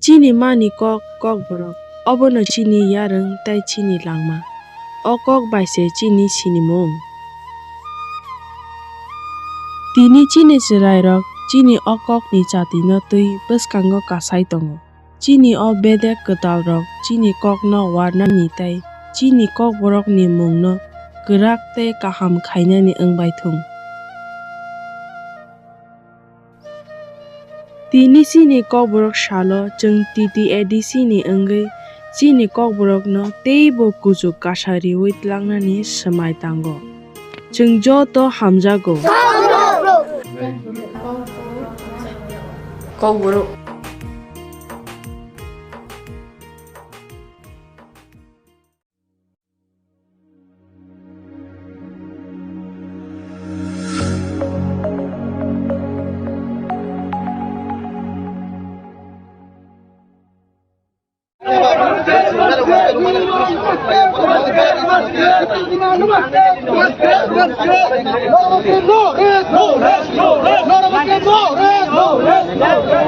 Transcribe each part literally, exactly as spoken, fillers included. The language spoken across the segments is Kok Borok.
Chini mani kok, Kokborok, obono chini yarwng tei chini langma. O kok bai se chini sinimung. Tini chini chwrairok chini o kokni chatino twi bwskango kasai tongo. Chini o bedek kwtalrok chini kokno warnani tei chini Kokborokni mungno kwrak tei kaham khainani wng bai thung. Tini chini Kokborok salo chwng T T A D C ni wngwi chini Kokborokno teibo kuchuk kasa riwi tlangnani swmai tango. Chwng joto hamjago. Kokborok.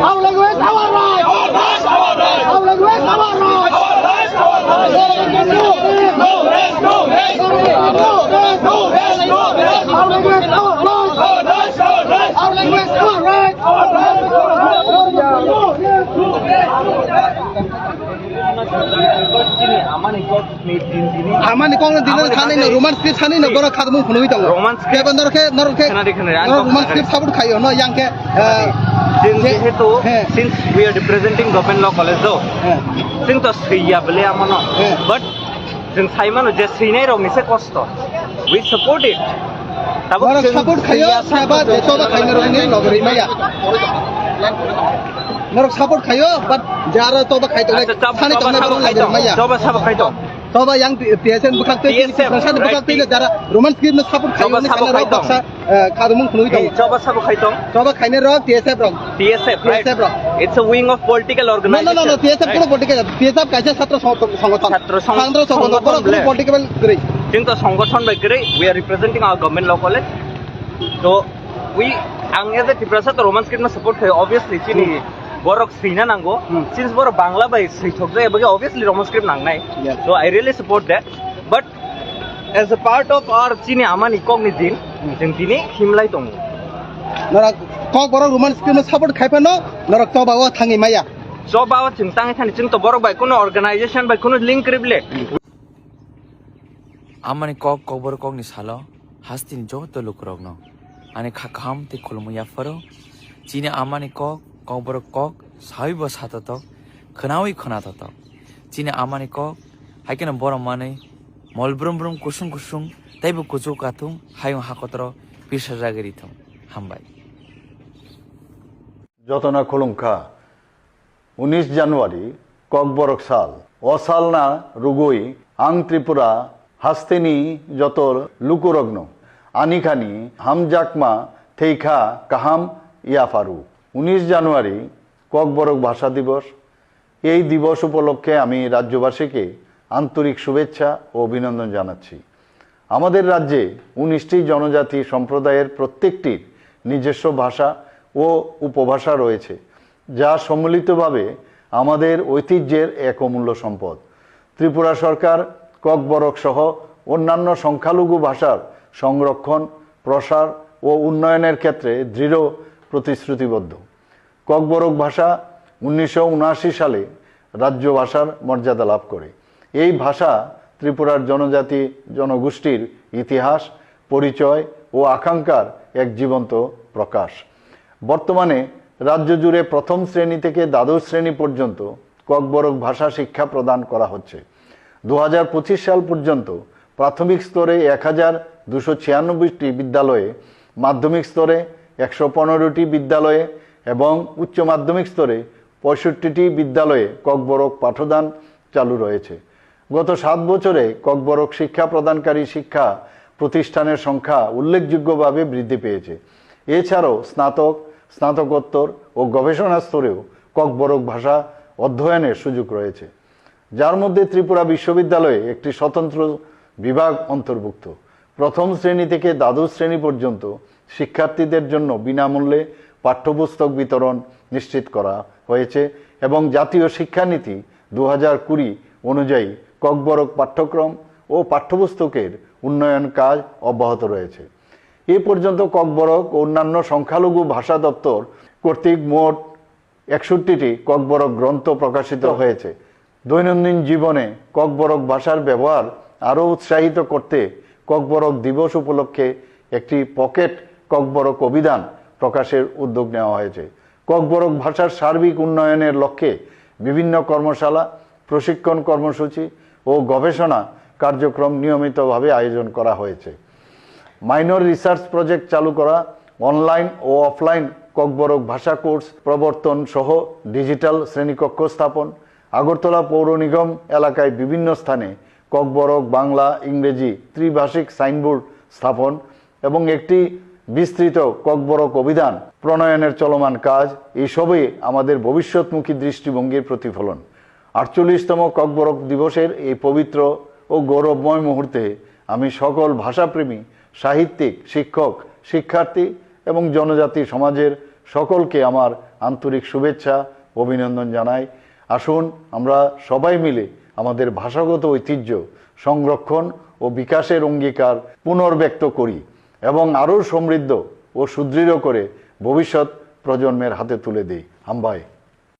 Our language, our right. Our language, our right. Our language, our right. Our language, our right. Amani kok ni din dini. Amani kok ni din Amani thani no kok ni Roman script thani no borok khatmung phunugwi tongo. Roman script. Kebo norok khe, norok khe, Khna di, khna di, ang norok kok Roman khna di. Script support khayo no yang khe, eh, Jeng je-, jehetu, he. Since we are representing Government Law College do, He. Jeng to swiya bele amano. He. But jeng saimano je swinai rok ni se kosto. We support it. Tabuk Norok jeng support khayo, swiya saba je choba khayo norok ni logori maya. Norok support khayo, but jara choba khai tongnai, Acha, choba, thani choba tongnai sabo borok khai logori tong, maya. Choba sabo khai tong. Choba yang T S F bwkhak twi, T S F, Tiprasa right. Bwkhak twi jara Roman script no support khayo Choba ni sabo khana khai rok tong. Baksa, eh, kharumung khunui Hey, tongo. Choba sabo khai tong. Choba khainai rok T S F rok. T S F, right? T S F rok. It's a wing of political No, no, no, no, organization, T S F right? Kuno political, T S F kaisa chhatro song-, songothon. Chhatro song-, Chhatro songothon, songothon borok kuno bole. Political kwrwi. Chwng to songothon bai kwrwi, we are representing our government law college. To we, ang as a Tiprasa to Roman script no support khayo, obviously, chini Hmm. borok swina nango. Hmm. Since borok Bangla bai swithok jaya, bagi obviously Roman script nangnai. Yes. So I really support that. But as a part of our chini amani kokni din, Hmm. jeng tini himlai tongo. Norok Kokborok Roman script no support khai phano, norok choba o thangwi maya. Choba o chwng tangwi thani, chwng to borok bai kuno organization bai kuno link kwrwi bole. Amani kok, Kokborok kokni salo hasteni joto lukurokno ani kha kaham tei khulumwi yapharo. Chini amani kok, Kokborok kok, sawibo satotok, khwnawi khwnatotok. Chini amani kok, hai kheno borok manwi mol brum brum, kusung kusung, teibo kuchuk kathung, hayung hakotoro pisajagwi rithung. Hambai. Jotono khulumkha. Unis January, Kokborok sal. O salna rugwi ang Tripura hasteni joto lukurokno ani khani hamjakma tei kha kaham yapharu. Unis January, Kokborok Bhasha Dibos. এই দিবস উপলক্ষে আমি রাজ্যবাসীকে আন্তরিক শুভেচ্ছা ও অভিনন্দন জানাচ্ছি। আমাদের রাজ্যে উনিশটি জনজাতি সম্প্রদায়ের প্রত্যেকটির নিজস্ব ভাষা ও উপভাষা রয়েছে, যা সম্মিলিতভাবে আমাদের ঐতিহ্যের এক অমূল্য সম্পদ। ত্রিপুরা সরকার ককবরক সহ অন্যান্য সংখ্যালঘু ভাষার সংরক্ষণ, প্রসার ও উন্নয়নের ক্ষেত্রে দৃঢ় প্রতিশ্রুতিবদ্ধ। ককবরক ভাষা উনিশশো উনআশি সালে রাজ্য ভাষার মর্যাদা লাভ করে। এই ভাষা ত্রিপুরার জনজাতি জনগোষ্ঠীর ইতিহাস, পরিচয় ও আকাঙ্ক্ষার এক জীবন্ত প্রকাশ। বর্তমানে রাজ্য জুড়ে প্রথম শ্রেণী থেকে দ্বাদশ শ্রেণী পর্যন্ত ককবরক ভাষা শিক্ষা প্রদান করা হচ্ছে। দু হাজার পঁচিশ সাল পর্যন্ত প্রাথমিক স্তরে এক হাজার দুশো ছিয়ানব্বইটি বিদ্যালয়ে, মাধ্যমিক স্তরে একশো পনেরোটি বিদ্যালয়ে এবং উচ্চ মাধ্যমিক স্তরে পঁয়ষট্টিটি বিদ্যালয়ে ককবরক পাঠদান চালু রয়েছে। গত সাত বছরে ককবরক শিক্ষা প্রদানকারী শিক্ষা প্রতিষ্ঠানের সংখ্যা উল্লেখযোগ্যভাবে বৃদ্ধি পেয়েছে। এছাড়াও স্নাতক, স্নাতকোত্তর ও গবেষণা স্তরেও ককবরক ভাষা অধ্যয়নের সুযোগ রয়েছে, যার মধ্যে ত্রিপুরা বিশ্ববিদ্যালয়ে একটি স্বতন্ত্র বিভাগ অন্তর্ভুক্ত। প্রথম শ্রেণী থেকে দ্বাদশ শ্রেণী পর্যন্ত শিক্ষার্থীদের জন্য বিনামূল্যে পাঠ্যপুস্তক বিতরণ নিশ্চিত করা হয়েছে এবং জাতীয় শিক্ষানীতি দু হাজার কুড়ি অনুযায়ী ককবরক পাঠ্যক্রম ও পাঠ্যপুস্তকের উন্নয়ন কাজ অব্যাহত রয়েছে। এ পর্যন্ত ককবরক ও অন্যান্য সংখ্যালঘু ভাষা দপ্তর কর্তৃক মোট একষট্টিটি ককবরক গ্রন্থ প্রকাশিত হয়েছে। দৈনন্দিন জীবনে ককবরক ভাষার ব্যবহার আরও উৎসাহিত করতে ককবরক দিবস উপলক্ষে একটি পকেট ককবরক অভিধান প্রকাশের উদ্যোগ নেওয়া হয়েছে। ককবরক ভাষার সার্বিক উন্নয়নের লক্ষ্যে বিভিন্ন কর্মশালা, প্রশিক্ষণ কর্মসূচি ও গবেষণা কার্যক্রম নিয়মিতভাবে আয়োজন করা হয়েছে। মাইনর রিসার্চ প্রজেক্ট চালু করা, অনলাইন ও অফলাইন ককবরক ভাষা কোর্স প্রবর্তন সহ ডিজিটাল শ্রেণীকক্ষ স্থাপন, আগরতলা পৌর নিগম এলাকায় বিভিন্ন স্থানে ককবরক, বাংলা, ইংরেজি ত্রিভাষিক সাইনবোর্ড স্থাপন এবং একটি বিস্তৃত ককবরক অভিধান প্রণয়নের চলমান কাজ, এই সবই আমাদের ভবিষ্যৎমুখী দৃষ্টিভঙ্গির প্রতিফলন। আটচল্লিশতম ককবরক দিবসের এই পবিত্র ও গৌরবময় মুহূর্তে আমি সকল ভাষাপ্রেমী, সাহিত্যিক, শিক্ষক, শিক্ষার্থী এবং জনজাতি সমাজের সকলকে আমার আন্তরিক শুভেচ্ছা, অভিনন্দন জানাই। আসুন আমরা সবাই মিলে আমাদের ভাষাগত ঐতিহ্য সংরক্ষণ ও বিকাশের অঙ্গীকার পুনর্ব্যক্ত করি এবং আরও সমৃদ্ধ ও সুদৃঢ় করে ভবিষ্যৎ প্রজন্মের হাতে তুলে দিই। হামবাই।